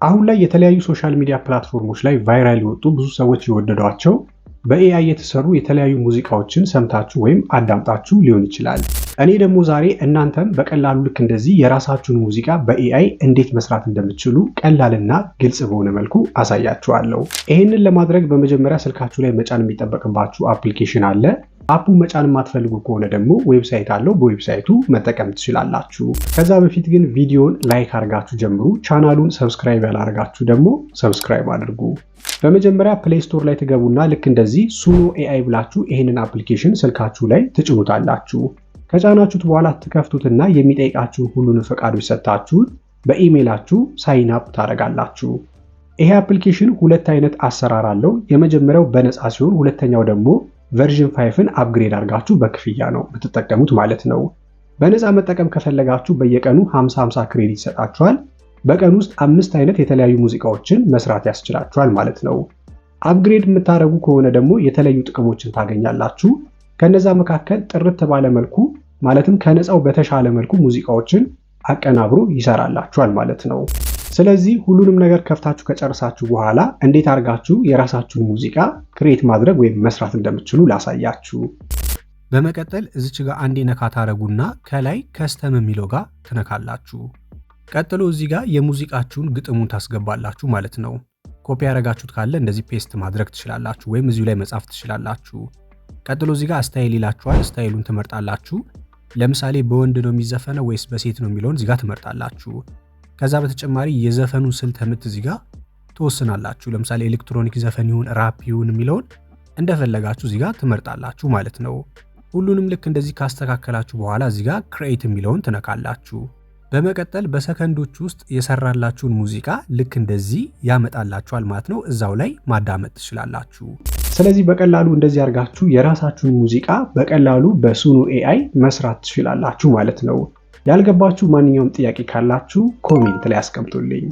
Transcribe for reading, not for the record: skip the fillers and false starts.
አሁን ላይ የተለያዩ social media platform ኦች ላይ viral የወጡ፣ ብዙ ሰዎች የወደዷቸው፣ በ AI የተሰሩ የተለያዩ ሙዚቃዎችን ሰምታችሁ ወይም አዳምጣችሁ ሊሆን ይችላል። እኔ ደግሞ ዛሬ እናንተም በቀላሉ ልክ እንደዚህ የራሳችሁን ሙዚቃ በ AI እንዴት መስራት እንደምትችሉ ቀላልና ግልጽ በሆነ መልኩ አሳያችኋለሁ። ይህንን ለማድረግ በመጀመሪያ ስልካችሁ ላይ መጫን የሚጠበቅባችሁ application አለ። App ኡን መጫን የማትፈልጉ ከሆነ ደግሞ website አለው። በ website ኡ መጠቀም ትችላላችሁ። ከዛ በፊት ግን ቪዲዮን like አድርጋችሁ ጀምሩ። ቻናሉን subscribe ያላደረጋችሁ ደግሞ subscribe አድርጉ። በመጀመሪያ Play Store ላይ ትገቡና ልክ እንደዚህ Suno AI ብላችሁ ይህንን application ስልካችሁ ላይ ትጭኑታላችሁ። ከጫናችሁት በኋላ ትከፍቱትና የሚጠይቃችሁን ሁሉንም ፈቃዶች ሰጥታችሁት በኢሜይላችሁ sign up ታደርጋላችሁ። ይሄ application ሁለት አይነት አሰራር አለው። የመጀመሪያው በነፃ ሲሆን ሁለተኛው ደግሞ version 5ን upgrade አድርጋችሁ በክፍያ ነው የምትጠቀሙት ማለት ነው። በነፃ መጠቀም ከፈለጋችሁ በየቀኑ 50 50 credit ይሰጣችኋል። በቀን ውስጥ አምስት አይነት የተለያዩ ሙዚቃዎችን መስራት ያስችላችኋል ማለት ነው። Upgrade የምታደርጉ ከሆነ ደግሞ የተለያዩ ጥቅሞችን ታገኛላችሁ። ከነዛ መካከል ጥርት ባለ መልኩ፣ ማለትም ከነፃው በተሻለ መልኩ ሙዚቃዎችን አቀናብሮ ይሰራላችኋል ማለት ነው። ስለዚህ ሁሉንም ነገር ከፍታችሁ ከጨረሳችሁ በኋላ እንዴት አድርጋችሁ የራሳችሁን ሙዚቃ create ማድረግ ወይም መስራት እንደምትችሉ ላሳያችሁ። በመቀጠል እዚች ጋር አንዴ ነካ ታረጉና ከላይ custom የሚለው ጋር ትነካላችሁ። ቀጥሎ እዚህ ጋር የሙዚቃችሁን ግጥሙን ታስገባላችሁ ማለት ነው። ኮፒ ያደረጋችሁት ካለ እንደዚህ paste ማድረግ ትችላላችሁ፣ ወይም እዚሁ ላይ መጻፍ ትችላላችሁ። ቀጥሎ እዚህ ጋር style ይላችኋል። Style ኡን ትመርጣላችሁ። ለምሳሌ በወንድ ነው የሚዘፈነው ወይስ በሴት ነው የሚለውን እዚህ ጋር ትመርጣላችሁ። ከዛ በተጨማሪ የዘፈኑን ስልተ ምት እዚህ ጋር ትወስናላችሁ። ለምሳሌ ኤሌክትሮኒክ ዘፈን ይሁን ራፕ ይሁን የሚለውን እንደፈለጋችሁ እዚህ ጋር ትመርጣላችሁ ማለት ነው። ሁሉንም ልክ እንደዚህ ካስተካከላችሁ በኋላ እዚህ ጋር create የሚለውን ትነካላችሁ። በመቀጠል በሰከንዶች ውስጥ የሰራላችሁን ሙዚቃ ልክ እንደዚህ ያመጣላችኋል ማለት ነው። እዛው ላይ ማዳመጥ ትችላላችሁ። ስለዚህ በቀላሉ እንደዚህ አድርጋችሁ የራሳችሁን ሙዚቃ በቀላሉ በ Suno AI መስራት ትችላላችሁ ማለት ነው። ያልገባችሁ ማንኛውም ጥያቄ ካላችሁ comment ላይ አስቀምጡልኝ።